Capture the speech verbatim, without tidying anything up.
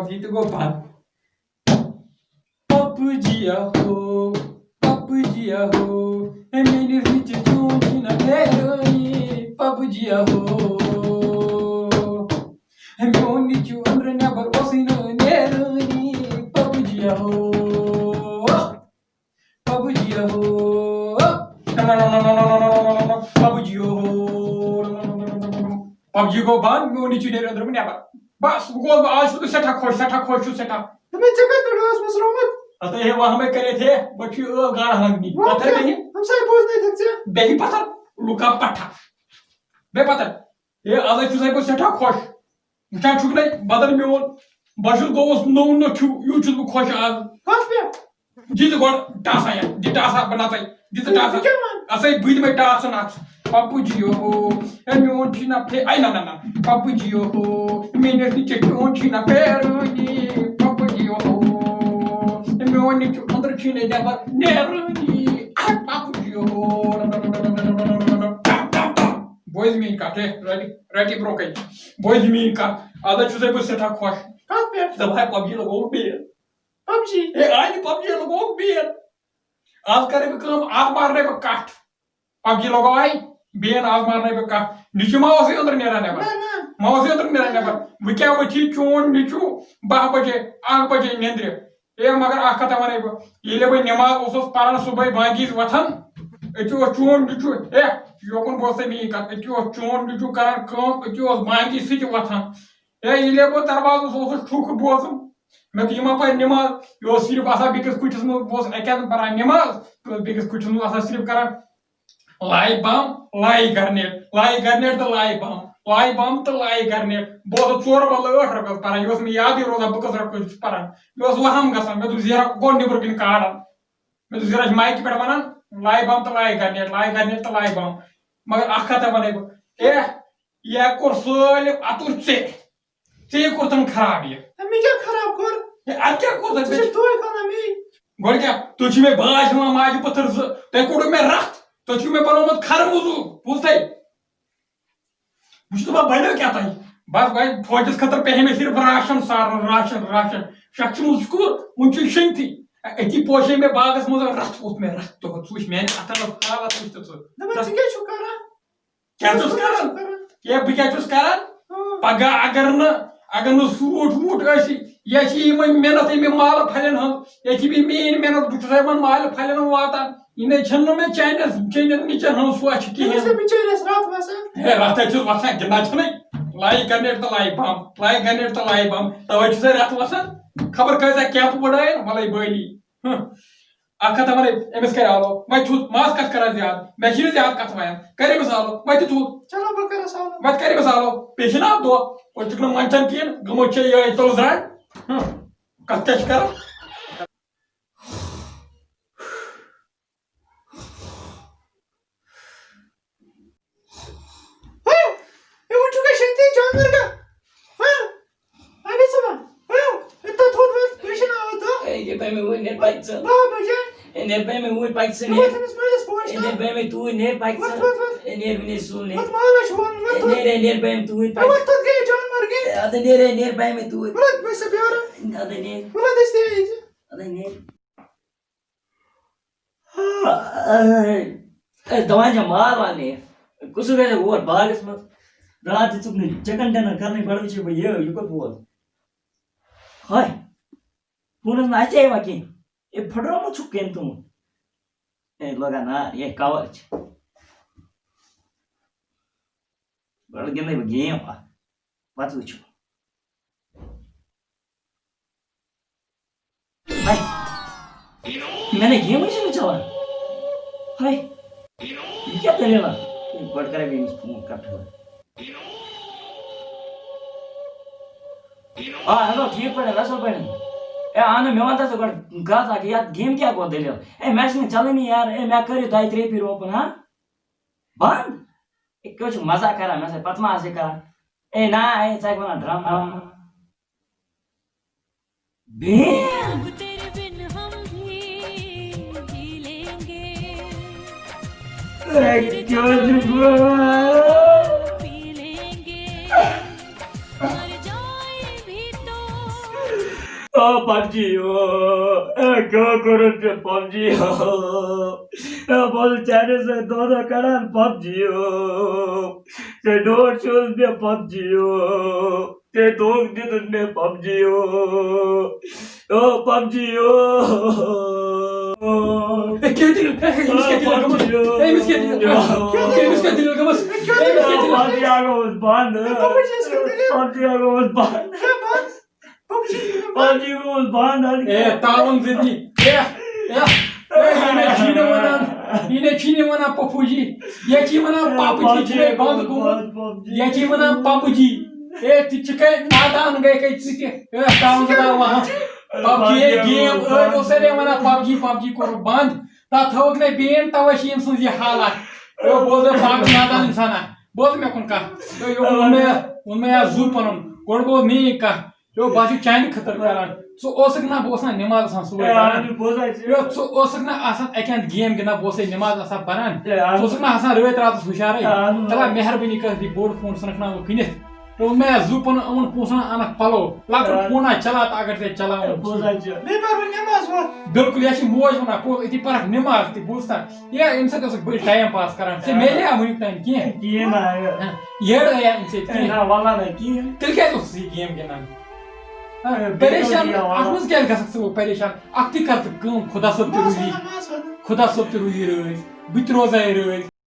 یہِ تہِ گوٚو بنٛد۔ پَب جی ہو، پَب جی ہو، ہے میٛٲنِس نِچہِ چون چھِنہ پھیرٲنی۔ پَب جی ہو، ہے میون نیٚچوٗ أنٛدرٕ نٮ۪بر اوسُے نہٕ نیرٲنی۔ پَب جی ہو، پَب جی ہو، پَب جی ہو، پَب جی گوٚو بنٛد، میون نیٚچوٗ نیرِ أنٛدرٕ نٮ۪بر۔ بس، بہٕ گوس، بہٕ آز چھُس بہٕ سٮ۪ٹھاہ خۄش، سٮ۪ٹھاہ خۄش چھُس سٮ۪ٹھاہ۔ دوٚپمَے، ژےٚ کَتہِ پٮ۪ٹھ اوس مےٚ سُہ رومُت؟ ہَتہٕ ہے، وۄنۍ ہَمے کَرے تھے، بہٕ چھُ ٲ گاڑٕ ہَنٛگ نی۔ وۄنۍ پَتہٕ کیٛاہ؟ بیٚیہِ، ہَمساے بوزنٲیتھَکھ ژےٚ۔ بیٚیہِ پَتہٕ لُکَن پَٹھا۔ بیٚیہِ پَتہٕ، ہے، اَزَے چھُسَے بہٕ سٮ۪ٹھاہ خۄش۔ وٕچھان چھُکھ نَے، بدل میون، بہٕ چھُس گوٚوُس نوٚو نوٚو چھُ، یوٗت چھُس بہٕ خۄش آز۔ کَتھ پٮ۪ٹھ؟ دِ ژٕ گۄڈٕ ٹاسا یَتھ، دِ ٹاسا بہٕ نَژَے، دِ ژٕ ٹاسا۔ ژٕ کیٛاہ وَن؟ اَسَے بہٕ دِمَے ٹاس ژٕ نَژ۔ پَپُجی ہو، ہے میون چھُے نہ پھے-، اَے نہ، نہ، نہ، پَپُجی ہو، میٲنِس نِچہِ چون چھُے نہ پھیرٲنی، پَپُجی ہو، ہے میون نیٚچوٗ أنٛدرٕ چھُے نہٕ نٮ۪بر نیرٲنی، اَے پَپُجی ہو۔ بوز میٛٲنۍ کَتھ، ہے، رَٹہِ، رَٹہِ برٛونٛہہ کَنہِ۔ بوز میٛٲنۍ کَتھ، اَز حظ چھُسَے بہٕ سٮ۪ٹھاہ خۄش۔ کَتھ پٮ۪ٹھ؟ دَپہٕ ہاے، پَپجی لَگووُکھ بیٚیہِ۔ پَپجی؟ ہے، اَنہِ پَپجی لَگووُکھ بیٚیہِ۔ آز کَرے بہٕ کٲم، آز مارنَے بہٕ کَٹھ۔ پَپجی لَگوو اَے، بیٚیہِ آز مارنَے بہٕ کَٹھ۔ نیٚچوٗ ما اوسُے أنٛدرٕ نیران نٮ۪بر؟ نہ، نہ۔ ما اوسُے أنٛدرٕ نیران نٮ۪بر؟ وۄنۍ کیٛاہ وٕچھی چون نیٚچوٗ باہ بَجے، اَکھ بَجے نیٚنٛدرِ؟ ہے، مگر اَکھ کَتھا وَنَے بہٕ، ییٚلہِ بہٕ نٮ۪ماز اوسُس پَران صُبحٲے بانگی وِزِ وۄتھان، أتی اوس چون نیٚچوٗ، ہے، یوکُن بوز تہٕ میٛٲنۍ کَتھ، أتی اوس چون نیٚچوٗ کَران کٲم، أتی اوس بانگی سۭتۍ وۄتھان۔ ہے، ییٚلہِ بہٕ دروازَس اوسُس ٹھُکھ بوزُن، مےٚ دوٚپ، یہِ ما پَرِ نٮ۪ماز؟ یہِ اوس صرف آسان بیٚکِس کُٹھِس منٛز، بہٕ اوسُس اَکہِ اَندٕ پَران نٮ۪ماز، تہٕ بیٚکِس کُٹھِس منٛز آسان صرف کَران لایہِ بم، لایہِ گرنیٹ، لایہِ گرنیٹ تہٕ لایہِ بم، لایہِ بم تہٕ لایہِ گرنیٹ۔ بہٕ اوسُس ژورٕ بدلہٕ ٲٹھ رۄپیہِ پَران، یہِ اوس مےٚ یادٕے روزان بہٕ کٔژ رۄپیہِ چھُس پَران۔ مےٚ اوس وَہَم گژھان، مےٚ دوٚپ، زیرہ گۄڈٕ نیٚبرٕ کِنۍ کارَن۔ مےٚ دوٚپ، زیرہ چھِ مایکہِ پٮ۪ٹھ وَنان، لایہِ بم تہٕ لایہِ گرنیٹ، لایہِ گرنیٹ تہٕ لایہِ بم۔ مگر اَکھ کَتھا وَنَے بہٕ، ہے، یہِ کوٚر سٲلِم اَتُر ژےٚ۔ ژےٚ کوٚرتھن خراب یہِ۔ ہے، مےٚ کیٛاہ خراب کوٚر؟ ہے، اَدٕ کیٛاہ کوٚرتھن ژٕ ژےٚ؟ چھُکھ دۄہَے وَنان مے۔ گۄڈٕ کیٛاہ؟ تُہۍ چھِو مےٚ باج ہٮ۪وان ماجہِ پٔتھٕر زٕ۔ تۄہہِ کوٚڑوُ مےٚ رَتھ۔ تۄہہِ چھُو مےٚ بنومُت خرٕ موٚزوٗر۔ بوٗزتھٕے؟ بہٕ چھُس دَپان، بَنیو کیٛاہ تۄہہِ؟ بَس وۄنۍ فوجَس خٲطرٕ پیٚیہِ مےٚ صرف راشن سارُن، راشن، راشن۔ شخص موٚزوٗر، وُنہِ چھُ شیٚنگتھٕے۔ أتی پوشے مےٚ باغَس منٛز رَتھ، ووٚتھ مےٚ رَتھ۔ تہٕ ژٕ وٕچھ میٛانہِ اَتھَن حالت وٕچھ تہٕ ژٕ۔ دَپان، ژٕ کیٛاہ چھُکھ کران؟ کیٛاہ چھُس کران؟ ہے، بہٕ کیٛاہ چھُس کران؟ اۭں۔ پگاہ اگر نہٕ، اگر نہٕ سوٗٹ ووٗٹ ٲسی، یا چھِ یِمے محنت ییٚمہِ مالہٕ پھلٮ۪ن ہٕنٛز، یا چھِ بیٚیہِ میٛٲنۍ محنت، بہٕ چھُسے یِمن مالہٕ پھلٮ۪ن ہٕنٛز واتان۔ یہِ نَے چھَنہٕ مےٚ چانٮ۪س، چانٮ۪ن نِچَن ہٕنٛز سۄچھ کِہیٖنۍ۔ ژےٚ بِچٲرِس راتھ وَسان۔ ہے، راتھے چھُس وَسان، گِنٛدان چھُنَے۔ لایہِ گرنیٹ تہٕ لایہِ بم، لایہِ گرنیٹ تہٕ لایہِ بم۔ تَوَے چھُسے راتھ وَسان۔ خبر کۭژاہ کیمپہٕ بَڑایَن، وَلَے بٲلی۔ ہہ۔ اکھ کتھا ونے، أمِس کرِ آلو، وۄنۍ تھوٚد، ماز کتھ کران زیادٕ، مےٚ چھِ نہٕ زیادٕ کتھ وَنان، کر أمِس آلو، وۄنۍ تہِ تھوٚد۔ چلو، بہٕ کرس آلو۔ وۄنۍ کر أمِس آلو، پیشن آو دۄہ، وۄنۍ چھُکھ نہٕ منٛدچھان کِہیٖنۍ، گٔمٕژ چھےٚ یِہوٚے تُل زران۔ ہہ، کتھ کیٛاہ چھِ کران؟ ہہ؟ ہے، وۄنۍ چھُکھ اَسہِ ییٚتہِ جانور کانٛہہ؟ ہہ؟ اَمہِ ژٕ وَن۔ ہہ؟ ہے، تَتھ تھوٚد وَتھ، تُہۍ چھِنہٕ آوُر دۄہ۔ ہے، یہِ پَے مےٚ وٕنۍ، نیر پَکہِ ژٕ۔ باہ بَجے۔ ہے، نیر پَے مےٚ وٕنۍ، پَکہِ ژٕ، ہے، نیر۔ وۄتھ أمِس مٲلِس پوش ہے، نیر تام۔ پَے مےٚ توٗرۍ، نیر پَکہِ وۄتھ، ژٕ۔ وۄتھ، وۄتھ۔ ہے، نیر وٕنی سُل، نیر۔ وۄتھ، مال ہا چھُ وَنُن، وۄتھ ہے، تھوٚد۔ نیر، ہے، نیر پَے مےٚ توٗرۍ، ہے، پَکہِ۔ وۄتھ، تھوٚد گٔیے جانور گٔے۔ ہے، اَدٕ نیر، ہے، نیر پَے مےٚ توٗرۍ۔ وۄتھ، بیٚیہِ سا بیٛارٕ۔ اَدٕ نیر۔ وۄتھ، أسۍ تہِ ییٚتہِ۔ اَدٕ نیر۔ اے، دَپان چھےٚ مال اَننہِ۔ کُس گژھِ اور باغَس منٛز؟ راتھ دِژٕکھ نہٕ چِکَن ڈِنَر کَرنٕے، گۄڈٕ وٕچھِ بہٕ یہِ، یہِ کوٚت ووت۔ ہاے، فونَس نہٕ اَتھِ یِوان کِہیٖنۍ۔ یہِ پھٕٹرومُت چھُکھ کٔمۍ تُہُنٛد؟ اے، لَگان نا، یہِ کَوَر چھِ۔ گۄڈٕ گِنٛدَے بہٕ گیم اَکھ۔ پتہٕ وٕچھو۔ ہاے۔ مےٚ نے گیمٕے چھَنہٕ چلان۔ ہاے۔ یہِ کیٛاہ دٔلیٖلہ؟ ہے، گۄڈٕ کَرے بہٕ أمِس فون، کَر فون۔ آ، ہیلو، ٹھیٖک پٲٹھۍ، اَصٕل پٲٹھۍ۔ ہے، اَہَن، مےٚ وَن تہٕ ژٕ گۄڈٕ کَتھ اَکھ، یَتھ گیمہِ کیٛاہ گوٚو دٔلیٖل؟ ہے، مےٚ چھِنہٕ چَلٲنی یارٕ، ہے، مےٚ کٔرِو دۄیہِ ترٛیٚیہِ پھِرِ اوپُن، ہا؟ بنٛد؟ ہے، کیٛاہ چھُکھ مزاق کران مےٚ سۭتۍ؟ پتہٕ ما آسہٕ یہِ کران؟ اے نا، اے، ژٕ ہیٚکھ ونان ڈرامہ۔ بیم۔ اے، کیٛاہ چھُکھ ونان؟ مر جائے بھی تو پب جی ہو، اے کیٛاہ کوٚرُتھ ژےٚ پب جی ہو؟ اے بہٕ اوسُس چانہِ سۭتۍ دۄہ دۄہ کڑان پب جی ہو۔ ژےٚ ڈوٹھ چھُس مےٚ پب جی ہو۔ ژےٚ دھوکہٕ دیُتُتھ مےٚ پب جی ہو۔ او پب جی ہو۔ اے کیٛاہ دِل؟ اے أمِس کیٛاہ دِل گٔمٕژ؟ اے أمِس کیٛاہ دِل؟ اے أمِس کیٛاہ دِل گٔمٕژ؟ اے أمِس کیٛاہ دِل؟ پب جی ہا گوٚمُت بنٛد۔ پب جی ہا گوٚمُت بنٛد۔ پب جی گوٚمُت بنٛد، اَدٕ اے، کیٛاہ؟ تعاوُن زِندگی۔ اے، اے، اے، یہِ نے چھی نہٕ وَنان، یہِ نے چھی نہٕ وَنان پَپوٗ جی۔ یہِ چھی وَنان پَپ جی، چھُ مےٚ بنٛد گوٚمُت۔ یہِ چھی وَنان پَپ جی۔ اے، تہِ چھِ کَے نادان گٔے کَے ژٕ تہِ۔ اے، تعاوُن زِندگی وَنان۔ پب جی، اے، گیم، أڑۍ اوس سارے وَنان پب جی، پب جی کوٚرُکھ بنٛد۔ تَتھ تھٲوٕکھ نے ban، تَوَے چھِ ییٚمۍ سٕنٛز یہِ حالات۔ اے، بوز مےٚ پاگل نادان اِنسانا۔ بوز مےٚ کُن کَتھ۔ اے، یہِ ووٚن مےٚ، ووٚن مےٚ یَتھ زُو پَنُن۔ گۄڈٕ بوز میٛٲنۍ کَتھ۔ یو، بہٕ ہا چھُس چانہِ خٲطرٕ کران۔ ژٕ اوسُکھ نا، بہٕ اوسُس نا نٮ۪ماز آسان صُبحٲے اے، پران۔ اَہَن، بوز حظ ژٕ۔ یو، ژٕ اوسُکھ نا آسان اَکہِ اَندٕ game گِنٛدان، بہٕ اوسُس نٮ۪ماز آسان پران۔ اے، اَہَن۔ ژٕ اوسُکھ نا آسان رٲتۍ راتَس ہُشارَے۔ اے، اَہَن۔ تَلہ مہربٲنی کٔرِتھ یہِ بوٚڑ phone ژھٕنَکھ نا وۄنۍ کٕنِتھ۔ یو، مےٚ زُو پَنُن یِمَن پونٛسَن اَنَکھ پَلو۔ لۄکُٹ اے۔ phone آ چَلاو تہٕ اگر ژےٚ چَلاوُن بوز چھُے۔ حظ ژٕ۔ بیٚیہِ پَرٕ بہٕ نٮ۪ماز وۄنۍ۔ بِلکُل، یہِ چھِ موج وَنان پوٚز، أتی پَرَکھ نٮ۪ماز تہِ، بوٗزتھا؟ یا اَمہِ سۭتۍ اوسُکھ بٔلۍ time pass کران۔ ژےٚ آ۔ میلیٛا وٕنیُک تام کینٛہہ؟ کینٛہہ نہ آیہِ۔ ہہ، یٔڑ آیا اَمہِ سۭتۍ ہے، کینٛہہ؟ نہ، وَللہ نہ کِہیٖنۍ۔ تیٚلہِ کیٛازِ اوسُس یہِ game گِنٛدان؟ ہہ، ہے، بیٚیہِ پریشان، کیٛاہ وَنہٕ؟ اَتھ منٛز کیٛازِ گژھکھ ژٕ وۄنۍ پریشان؟ اَکھتُے کر ژٕ کٲم، خۄدا صٲب تہِ بہٕ روٗزی، آسہٕ وَنان، بہٕ آسہٕ وَنان۔ خۄدا صٲب تہِ روٗزی رٲضۍ، بہٕ تہِ روزے رٲضۍ۔